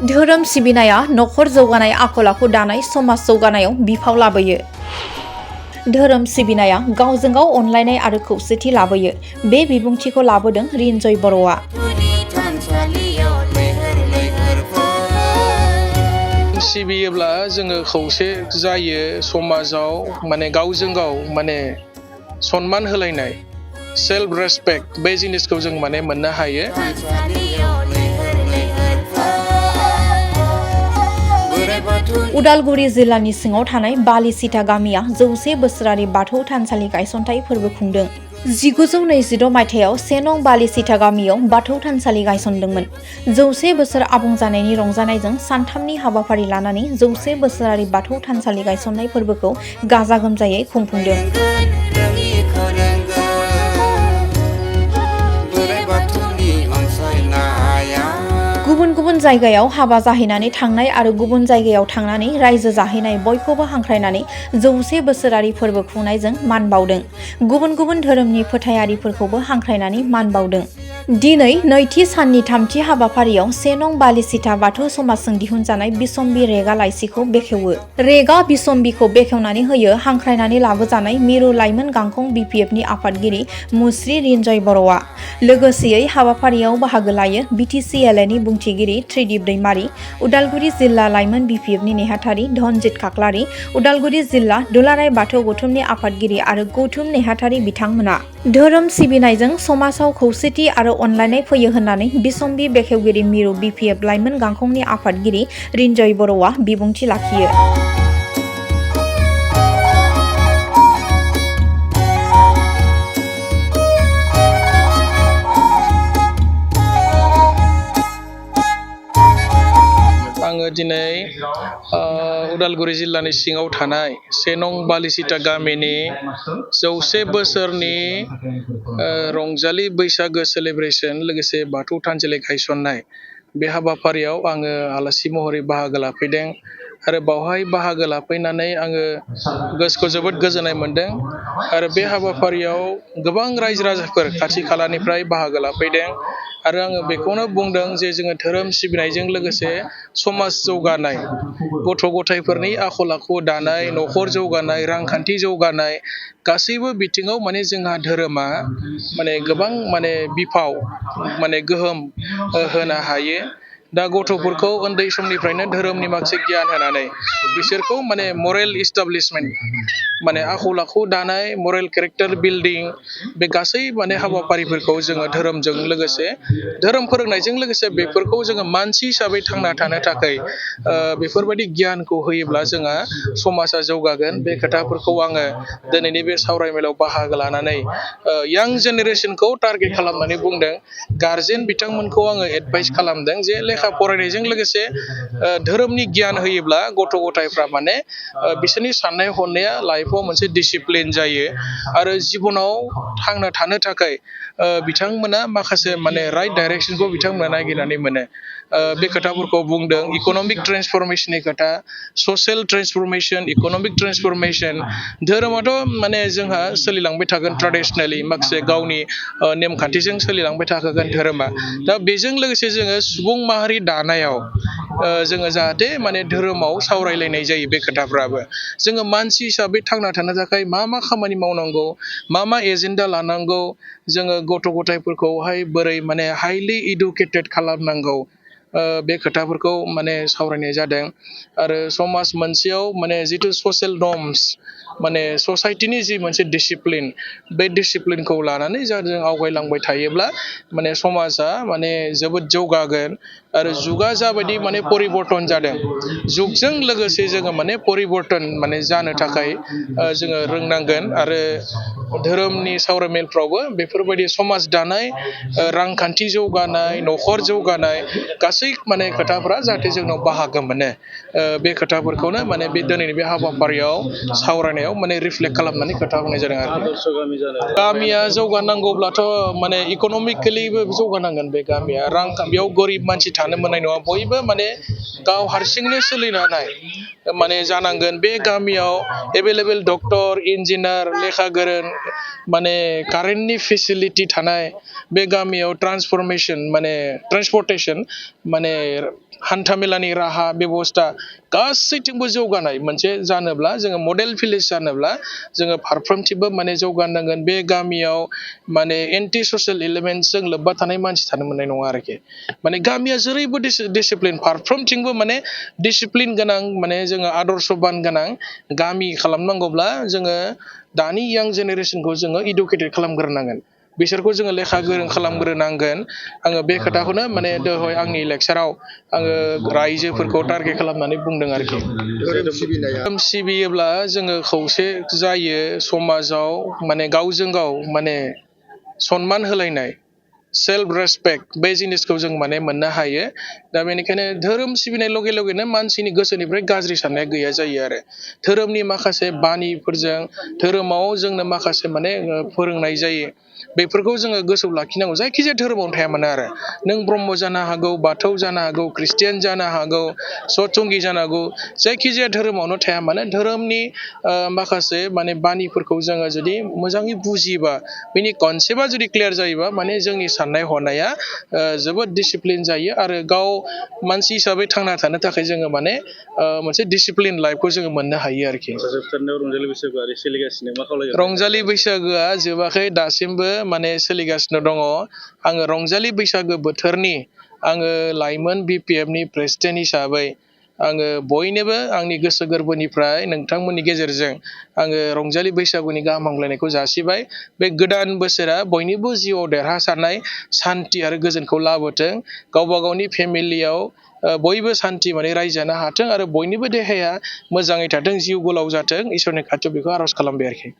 धोरोम सिबिनाया नखर जौगानाय आखल आखु दानाय समाज जौगानायाव बिफाव लाबोयो। धोरोम सिबिनाया गावजों गाव अनलायनाय आरो खौसेथि लाबोयो। बे बिबुंथिखौ लाबोदों रिन्जय बर'आ। सिबियोब्ला जोङो खौसे जायो समाजाव माने गावजों गाव माने सनमान होलायनाय सेल्फ रेसपेक्ट बे जिनिसखौ जों माने मोननो हायो। उदालगुरि जिल्लानि सिङाव थानाय बालिसिटा गामिया 100 बोसोरारि बाथौ थानसालि गायसनथाय फोरबो खुंदों। 1926 मायथाइयाव 1 नं बालिसिटा गामियाव बाथौ थानसालि गायसनदोंमोन। 100 बोसोर आबुं जानायनि रंजानायजों सानथामनि हाबाफारि लानानै 100 बोसोरारि बाथौ थानसालि गायसननाय फोरबोखौ गाजा गोमजायै खुंफुंदों। गुबुन गुबुन जायगायाव हाबा जाहैनानै थांनाय आरो गुबुन जायगायाव थांनानै रायजो जाहैनाय बयखौबो हांख्रायनानै 100 बोसोरारि फोरबो खुंनायजों मान बावदों। गुबुन गुबुन धोरोमनि फोथायारिफोरखौबो हांख्रायनानै मान बावदों। दिनै नैथि साननि थामथि हाबाफारियाव 1 नं बालिसिटा बाथौ समाजजों दिहुनजानाय बिसम्बि रेगा लाइसिखौ बेखेवो। रेगा बिसम्बिखौ बेखेवनानै होयो हांख्रायनानै लाबोजानाय मिरु लाइमोन गांखं BPFनि आफादगिरि मुस्रि रिन्जय बर'आ। लोगोसेयै हाबाफारियाव बाहागो लायो BTC-LAनि बुंथिगिरि त्रिदिप दैमारी, उदालगुरि जिल्ला लाइमोन BPFनि नेहाथारि धनजित काक्लारि, उदालगुरि जिल्ला दुलाराय बाथौ गौथुमनि आफादगिरि आरो गौथुम नेहाथारि बिथांमोना। धोरोम सिबिनायजों समाजाव खौसेथि आरो अनलायनाय फैयो होननानै बिसम्बि बेखेवगिरि मिरु BPF लाइमोन गांखंनि आफादगिरि रिन्जय बर'आ बिबुंथि लाखियो। आङो दिनै उदालगुरि जिल्लानि सिङाव थानाय 1 नं बालिसिटा गामिनि 100 बोसोरनि रंजालि बैसागो सेलेब्रेसन लोगोसे बाथौ थानसालि गायसननाय बे हाबाफारियाव आङो आलासि महरै बाहागो लाफैदों आरो बावहाय बाहागो लाफैनानै आङो गोसोखौ जोबोद गोजोननाय मोनदों आरो बे हाबाफारियाव गोबां रायजो राजाफोर खाथि खालानिफ्राय बाहागो लाफैदों आरो आङो बेखौनो बुंदों जे जोङो धोरोम सिबिनायजों लोगोसे समाज जौगानाय गथ' गथायफोरनि आखल आखु दानाय नखर जौगानाय रांखान्थि जौगानाय गासैबो बिथिङाव माने जोंहा धोरोमा माने गोबां माने बिफाव माने गोहोम होनो हायो। दा गथ'फोरखौ उन्दै समनिफ्रायनो धोरोमनि माखासे गियान होनानै बिसोरखौ माने मरेल इस्टाब्लिशमेन्ट माने आखल आखु दानाय मरेल केरेक्टार बिल्डिं बे गासै माने हाबाफारिफोरखौ जोङो धोरोमजों लोगोसे धोरोम फोरोंनायजों लोगोसे बेफोरखौ जोङो मानसि हिसाबै थांना थानो थाखाय बेफोरबायदि गियानखौ होयोब्ला जोंहा समाजा जौगागोन। बे खोथाफोरखौ आङो दिनैनि बे सावरायमेलाव बाहागो लानानै यां जेनेरेसनखौ टारगेट खालामनानै बुंदों। गारजेन बिथांमोनखौ आङो एडभाइस खालामदों जे लेखा फरायनायजों लोगोसे धोरोमनि गियान होयोब्ला गथ' गथायफ्रा माने बिसोरनि साननाय हनाया लाइफआव मोनसे डिसिप्लिन जायो आरो जिबनाव थांना थानो थाखाय बिथांमोना माखासे माने राइट डाइरेक्सनखौ बिथांमोना नागिरनानै मोनो। बे खोथाफोरखौ बुंदों इक'नमिक ट्रेन्सफरमेसननि खोथा ससियेल ट्रेन्सफरमेसन इक'नमिक ट्रेन्सफरमेसन धोरोमाथ' माने जोंहा सोलिलांबाय थागोन ट्रेडिसनेलि माखासे गावनि नेमखान्थिजों सोलिलांबाय थाखागोन धोरोमा। दा बेजों लोगोसे जोङो सुबुं माहारि दानायाव जोङो जाहाथे माने धोरोमाव सावरायलायनाय जायो बे खोथाफ्राबो जोङो मानसि हिसाबै थांना थानो थाखाय मा मा खामानि मावनांगौ मा एजेन्डा लानांगौ जोङो गथ' गथायफोरखौहाय बोरै माने हाइलि इडुकेटेड खालामनांगौ बे खोथाफोरखौ माने सावरायनाय जादों आरो समाज मोनसेयाव माने जिथु ससियेल नर्म्स माने ससाइटिनि जि मोनसे डिसिप्लिन बे डिसिप्लिनखौ लानानै जों आवगायलांबाय थायोब्ला माने समाजा माने जोबोद जौगागोन आरो जुगा जाबायदि माने परिबर्तन जादों जुगजों लोगोसे जोङो माने परिबर्तन माने जानो थाखाय जोङो रोंनांगोन आरो धोरोमनि सावरायमेलफ्रावबो बेफोरबायदि समाज दानाय रांखान्थि जौगानाय नखर जौगानाय गासै माने खोथाफ्रा जाहाथे जोंनाव बाहागो मोनो बे खोथाफोरखौनो माने बे दिनैनि बे हाबाफारियाव सावरायनायाव माने रिफ्लेक्ट खालामनानै खोथा बुंनाय जादों आरो गामिया जौगानांगौब्लाथ' माने इक'नमिकेलिबो जौगानांगोन बे गामिया बेयाव गोरिब मानसि थानो मोननाय नङा बयबो माने गाव हारसिंनो सोलिनो हानाय माने जानांगोन। बे गामियाव एभेलेबेल डक्टर इन्जिनियार लेखा गोरों माने कारेन्टनि फेसिलिटि थानाय, बे गामियाव ट्रान्सपर्टेसन माने हान्थामेलानि राहा बेबस्था गासैथिंबो जौगानाय मोनसे जानोब्ला, जोङो मडेल भिलेज जानोब्ला जोङो फारफ्रोमथिंबो माने जौगानांगोन। बे गामियाव माने एन्टि ससियेल एलिमेन्टसजों लोब्बा थानाय मानसि थानो मोननाय नङा आरोखि। माने गामिया जेरैबो डिसिप्लिन, फारफ्रोमथिंबो माने डिसिप्लिन गोनां, माने जोङो आदर्शबान गोनां गामि खालामनांगौब्ला जोङो दानि यां जेनेरेसनखौ जोङो इडुकेटेड खालामग्रोनांगोन, बिसोरखौ जोङो लेखा गोरों खालामग्रोनांगोन। आङो बे खोथाखौनो माने दहाय आंनि लेक्साराव आङो रायजोफोरखौ टारगेट खालामनानै बुंदों आरोखि। धोरोम सिबियोब्ला जोङो खौसे जायो समाजाव, माने गावजों गाव माने सनमान होलायनाय, सेल्फ रेसपेक्ट, बे जिनिसखौ जों माने मोननो हायो। दा बेनिखायनो धोरोम सिबिनाय लगे लगेनो मानसिनि गोसोनिफ्राय गाज्रि साननाया गैया जायो आरो। धोरोमनि माखासे बानिफोरजों, धोरोमाव जोंनो माखासे माने फोरोंनाय जायो, बेफोरखौ जोङो गोसोआव लाखिनांगौ। जायखिजाया धोरोमावनो थाया मानो आरो, नों ब्रह्म जानो हागौ, बाथौ जानो हागौ, ख्रिस्टियान जानो हागौ, सतसंगि जानो हागौ, जायखिजाया धोरोमावनो थाया मानो धोरोमनि माखासे माने बानिफोरखौ जोङो जुदि मोजाङै बुजियोबा, बिनि कनसेप्टआ जुदि क्लियार जायोबा, माने जोंनि साननाय हनाया जोबोद डिसिप्लिन जायो आरो गाव मानसि हिसाबै थांना थानो थाखाय जोङो माने मोनसे डिसिप्लिन लाइफखौ जोङो मोननो हायो आरोखि। रंजालि बैसागुआ सोलिगासिनो, मा खालामगासिनो? रंजालि बैसागोआ जोबाखै, दासिमबो माने सोलिगासिनो दङ। आङो रंजालि बैसागो बोथोरनि आङो लाइमोन BPFनि प्रेसिडेन्ट हिसाबै आङो बयनोबो आंनि गोसो गोरबोनिफ्राय नोंथांमोननि गेजेरजों आङो रंजालि बैसागुनि गाहाम हामलायनायखौ जासिबाय। बे गोदान बोसोरा बयनिबो जिउआव देरहासारनाय, सान्थि आरो गोजोनखौ लाबोथों। गावबा गावनि फेमिलियाव बयबो सान्थि माने रायजो जानो हाथों आरो बयनिबो देहाया मोजाङै थाथों, जिउ गोलाव जाथों, इसोरनि खाथियाव बेखौ आर'ज खालामबाय आरोखि।